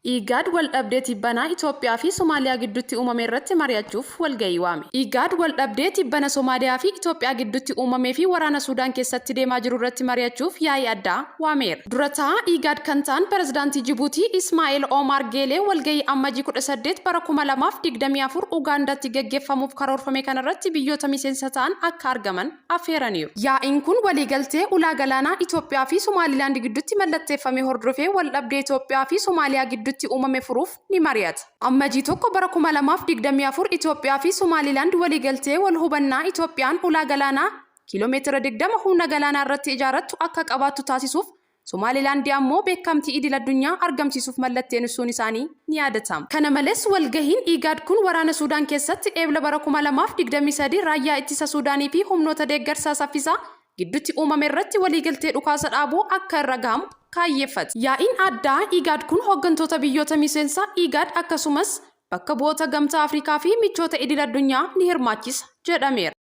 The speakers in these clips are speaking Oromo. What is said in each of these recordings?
IGAD waldhabdee tibbanaa Itoophiyaa fi Somaaliyaa gidduutti uumame irratti mari'achuuf walga'ii waame. IGAD waldhabdee tibbana Somaaliyaa fi Itoophiyaa gidduutti uumamee fi waraana Suudaan keessatti deemaa jiru irratti mari'achuuf yaa'ii addaa waameera. Dura taa'aa IGAD kan ta'an Pirezidaantii Jibuutii Ismaa'eel Oomaar Geelee walga'ii Ammajii 18 bara 2024 Ugaandaatti gaggeeffamuuf karoorfame kanarratti biyyoota miseensa ta'an akka argaman affeeraniiru. Yaa'iin kun waliigaltee ulaa galaanaa Itoophiyaa fi Somaalilaand gidduutti mallatteeffame hordofee waldhabdee Itoophiyaa fi Somaaliyaa gidduutti uumame furuuf ni mari'ata. Ammajii 1 bara 2024 Itoophiyaa fi Somaalilaand waliigaltee wal hubannaa Itoophiyaan ulaa galaanaa kiiloo meetira 20 humna galaanaa irratti ijaarattu akka qabaattu taasisuuf Somaalilaandi ammoo beekamtii idil addunyaa argamsiisuuf mallatteensuun isaanii ni yaadatama. Kana malees walgahiin IGAD kun waraana Suudaan keessatti Eebla bara 2023 raayyaa ittisa Suudaanii fi humnoota deeggarsaa saffisaa gidduutti uumame irratti waliigaltee dhukaasa dhaabuu akka irra gahamu kaayyeeffate. Yaa'iin addaa IGAD kun hooggantoota biyyoota miseensa IGAD akkasumas bakka bu'oota Gamtaa Afrikaa fi michoota idil addunyaa ni hirmaachisa jedhameera.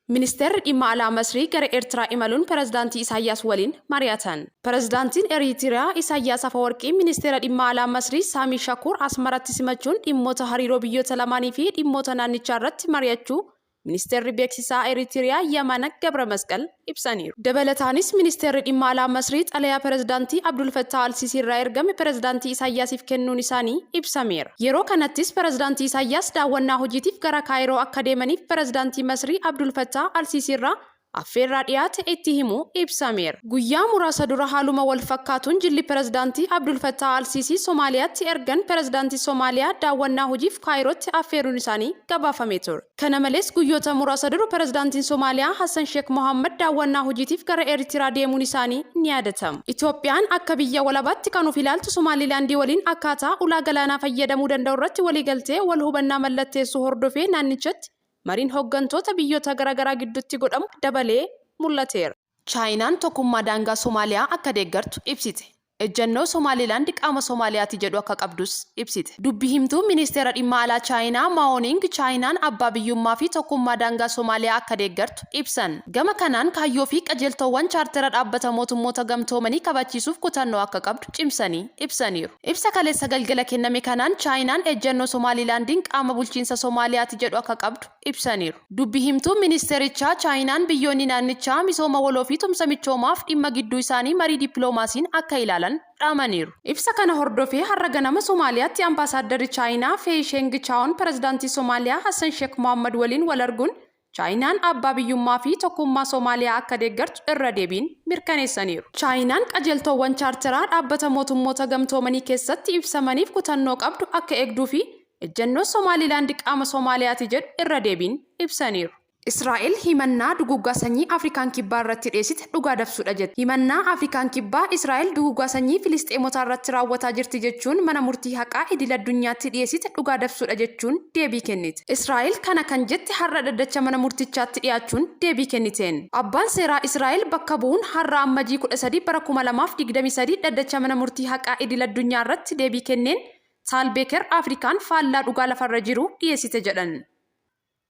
Ministeerri Dhimma Alaa Masrii gara Eertiraa imaluun Pirezidaantii Isaayyaas waliin mari'atan. Pirezidaantiin Eriitiriyaa Isaayyaas Afawarqii Ministeera Dhimma Alaa Masrii Saamii Shakuur Asmaratti simachuun dhimmoota hariiroo biyyoota lamaanii fi dhimmoota naannichaa irratti mari'achuu Ministeerri Beeksisaa Eriitiriyaa Yamana Gabramasqal ibsaniiru. Dabalataanis Ministeerri Dhimma Alaa Masrii xalayaa Pirezidaantii Abdulfattaa Alsiisii irraa ergame Pirezidaantii Isaayyaasiif kennuun isaanii ibsameera. Yeroo kanattis Pirezidaantii Isaayyaas daawwannaa hojiitiif gara Kaayiroo akka deemaniif Pirezidaantii Masrii Abdulfattaa Alsiisii irraa affeerraa dhiyaate itti himuu ibsameera. Guyyaa muraasa dura haaluma walfakkaatuun jilli Pirezidaantii Abdulfattaa Alsiisii Somaaliyaatti ergan Pirezidaantii Somaaliyaa daawwannaa hojiif Kaayirootti affeeruun isaanii gabaafamee ture. Kana malees guyyoota muraasa dura Pirezidaantiin Somaaliyaa Hassan Sheek Mohaammad daawwannaa hojiitiif gara Eeritiraa deemuun isaanii ni yaadatama. Itoophiyaan akka biyya walabaatti kan of ilaaltu Somaalilaandii waliin akkaataa ulaa galaanaa fayyadamuu danda'u irratti waliigaltee wal hubannaa mallatteessuu hordofee naannichatti mariin hoggantoota biyyoota garaagaraa gidduutti godhamu dabalee mul'ateera. Chaayinaan tokkummaa daangaa Somaaliyaa akka deeggartu ibsite. Ejjannoo Somaalilaand qaama Somaaliyaati jedhu akka qabdus ibsite. Dubbi himtuun Ministeera Dhimma Alaa Chaayinaa Maao Ning Chaayinaan abbaa biyyummaa fi tokkummaa daangaa Somaaliyaa akka deeggartu ibsan. Gama kanaan kaayyoo fi qajeeltoowwan chaartera Dhaabbata Mootummoota Gamtoomanii kabachiisuuf kutannoo akka qabdu cimsanii ibsaniiru. Ibsa kaleessa galgala kenname kanaan Chaayinaan ejjannoo Somaalilaandiin qaama bulchiinsa Somaaliyaati jedhu akka qabdu ibsaniiru. Dubbi himtuun ministeerichaa Chaayinaan biyyoonni naannichaa misooma waloo fi tumsa michoomaaf dhimma gidduu isaanii marii dippiloomaasiin akka ilaalan dhaamaniiru. Ibsa kana hordofee har'a ganama Somaaliyaatti Ambaasaaddarri Chaayinaa Feey Sheeng Chaa'oon Pirezidaantii Somaaliyaa Hassan Sheek Mohaammad waliin wal arguun Chaayinaan abbaa biyyummaa fi tokkummaa Somaaliyaa akka deeggartu irra deebiin mirkaneessaniiru. Chaayinaan qajeeltoowwan chaarteraa Dhaabbata Mootummoota Gamtoomanii keessatti ibsamaniif kutannoo qabdu akka eegduu fi ejjennoo Somaalilaand qaama Somaaliyaati jedhu irra deebiin ibsaniiru. Israa'el himannaa duguuggaa sanyii Afrikaan Kibbaa irratti dhiyeessite dhugaa dabsuudha jette. Himannaa Afrikaan Kibbaa Israa'el duguuggaa sanyii Filisxeemotaa irratti raawwataa jirti jechuun mana murtii haqaa idil-addunyaatti dhiyeessite dhugaa dabsuudha jechuun deebii kennite. Israa'el kana kan jette har'a dhaddacha mana murtichaatti dhiyaachuun deebii kenniteen. Abbaan seeraa Israa'el bakka bu'uun har'a Ammajii 13 bara 2023 dhaddacha mana murtii haqaa idil-addunyaa irratti deebii kenneen Taal Beeker Afrikaan faallaa dhugaa lafarra jiru dhiyeessite jedhan.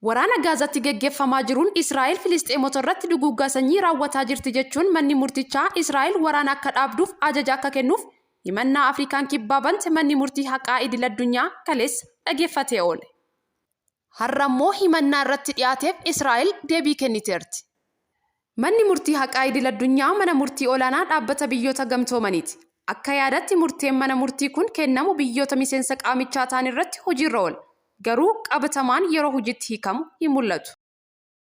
Waraana Gaazaatti gaggeeffamaa jiruun Israa'el Filisxeemota irratti duguuggaa sanyii raawwataa jirti jechuun manni murtichaa Israa'el waraana akka dhaabduuf ajaja akka kennuuf himannaa Afrikaan Kibbaa bante manni murtii haqaa idil-addunyaa kaleessa dhageeffatee oole. Har'a immoo himannaa irratti dhiyaateef Israa'el deebii kenniteerti. Manni Murtii Haqaa Idil-addunyaa mana murtii olaanaa Dhaabbata Biyyoota Gamtoomaniiti. Akka yaadatti murteen mana murtii kun kennamu biyyoota miseensa qaamichaa ta'an irratti hojiirra oola. Garuu qabatamaan yeroo hojiitti hiikamu hin mul'atu.